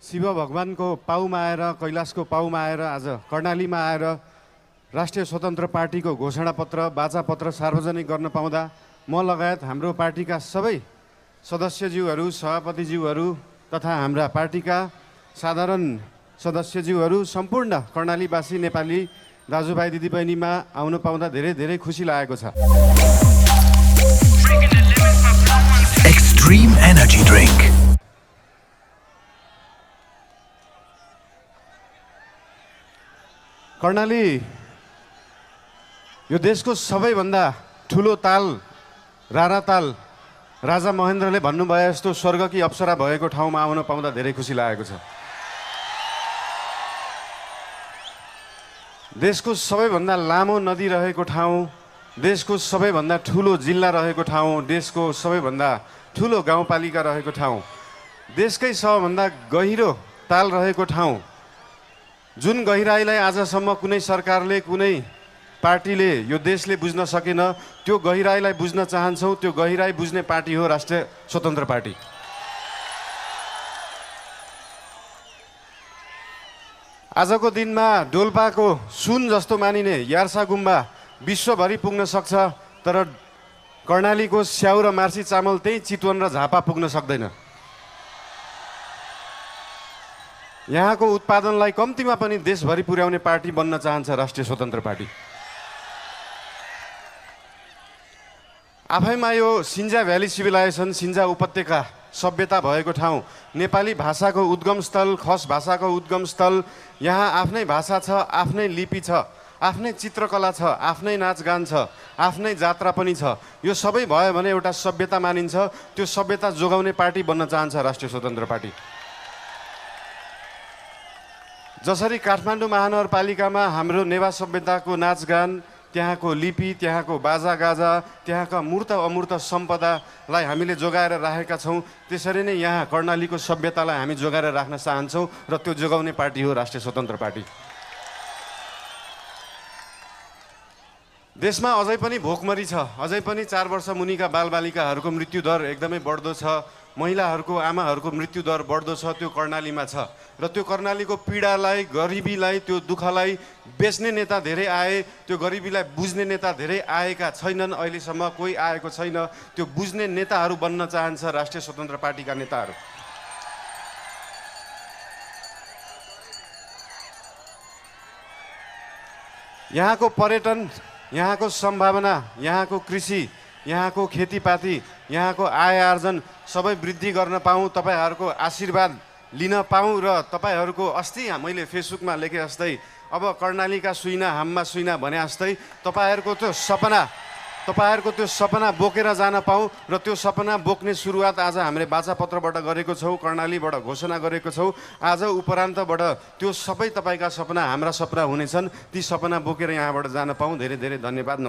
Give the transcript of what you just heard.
शिव भगवानको पाउमा आएर कैलाशको पाउमा आएर आज कर्णालीमा आएर राष्ट्रिय स्वतन्त्र पार्टीको घोषणापत्र वाचापत्र सार्वजनिक गर्न पाउँदा म लगायत हाम्रो पार्टीका सबै सदस्यज्यूहरू सभापतिज्यूहरू तथा हाम्रा पार्टीका साधारण सदस्यज्यूहरू सम्पूर्ण कर्णालीवासी नेपाली दाजुभाइ दिदीबहिनीमा आउन पाउँदा धेरै धेरै खुसी लागेको छ। Extreme energy drink. कर्णाली यो देशको सबैभन्दा ठुलो ताल रारा ताल राजा महेन्द्रले भन्नुभए जस्तो स्वर्गकी अप्सरा भएको ठाउँमा आउन पाउँदा धेरै खुसी लागेको छ। देशको सबैभन्दा लामो नदी रहेको ठाउँ, देशको सबैभन्दा ठुलो जिल्ला रहेको ठाउँ, देशको सबैभन्दा ठुलो गाउँपालिका रहेको ठाउँ, देशकै सबभन्दा गहिरो ताल रहेको ठाउँ, जुन गहिराईलाई आजसम्म कुनै सरकारले कुनै पार्टीले यो देशले बुझ्न सकेन, त्यो गहिराईलाई बुझ्न चाहन्छौँ। त्यो गहिराई बुझ्ने पार्टी हो राष्ट्रिय स्वतन्त्र पार्टी। आजको दिनमा डोल्पाको सुन जस्तो मानिने यार्सा गुम्बा विश्वभरि पुग्न सक्छ, तर कर्णालीको स्याउ र मार्सी चामल त्यही चितवन र झापा पुग्न सक्दैन। यहाँको उत्पादनलाई कम्तीमा पनि देशभरि पुर्याउने पार्टी बन्न चाहन्छ राष्ट्रिय स्वतन्त्र पार्टी। आफैमा यो सिन्जा भ्याली सिभिलाइजेसन, सिन्जा उपत्यका सभ्यता भएको ठाउँ, नेपाली भाषाको उद्गम स्थल, खस भाषाको उद्गम स्थल, यहाँ आफ्नै भाषा छ, आफ्नै लिपि छ, आफ्नै चित्रकला छ, आफ्नै नाचगान छ, आफ्नै जात्रा पनि छ। यो सबै भयो भने एउटा सभ्यता मानिन्छ। त्यो सभ्यता जोगाउने पार्टी बन्न चाहन्छ राष्ट्रिय स्वतन्त्र पार्टी। जसरी काठमाडौँ महानगरपालिकामा हाम्रो नेवा सभ्यताको नाचगान, त्यहाँको लिपि, त्यहाँको बाजागाजा, त्यहाँका मूर्त अमूर्त सम्पदालाई हामीले जोगाएर राखेका छौँ, त्यसरी नै यहाँ कर्णालीको सभ्यतालाई हामी जोगाएर राख्न चाहन्छौँ र त्यो जोगाउने पार्टी हो राष्ट्रिय स्वतन्त्र पार्टी। देशमा अझै पनि भोकमरी छ, अझै पनि 4 वर्ष मुनिका बालबालिकाहरूको मृत्युदर एकदमै बढ्दो छ, महिलाहरूको आमाहरूको मृत्युदर बढ्दो छ। त्यो कर्णालीमा छ र त्यो कर्णालीको पीडालाई, गरिबीलाई, त्यो दुःखलाई बेच्ने नेता धेरै आए, त्यो गरिबीलाई बुझ्ने नेता धेरै आएका छैनन्। अहिलेसम्म कोही आएको छैन। त्यो बुझ्ने नेताहरू बन्न चाहन्छ राष्ट्रिय स्वतन्त्र पार्टीका नेताहरू। यहाँको पर्यटन, यहाँको सम्भावना, यहाँको कृषि, यहाँको खेतीपाती, यहाँको आय आर्जन सबै वृद्धि गर्न पाऊँ, तपाईँहरूको आशीर्वाद लिन पाऊँ र तपाईँहरूको अस्ति मैले फेसबुकमा लेखे जस्तै अब कर्णालीका सुइना हाममा सुइना भने जस्तै तपाईँहरूको त्यो सपना बोकेर जान पाऊँ र त्यो सपना बोक्ने सुरुवात आज हामीले वाचापत्रबाट गरेको छौँ, कर्णालीबाट घोषणा गरेको छौँ। आज उपरान्तबाट त्यो सबै तपाईँका सपना हाम्रा सपना हुनेछन्। ती सपना बोकेर यहाँबाट जान पाऊँ। धेरै धेरै धन्यवाद।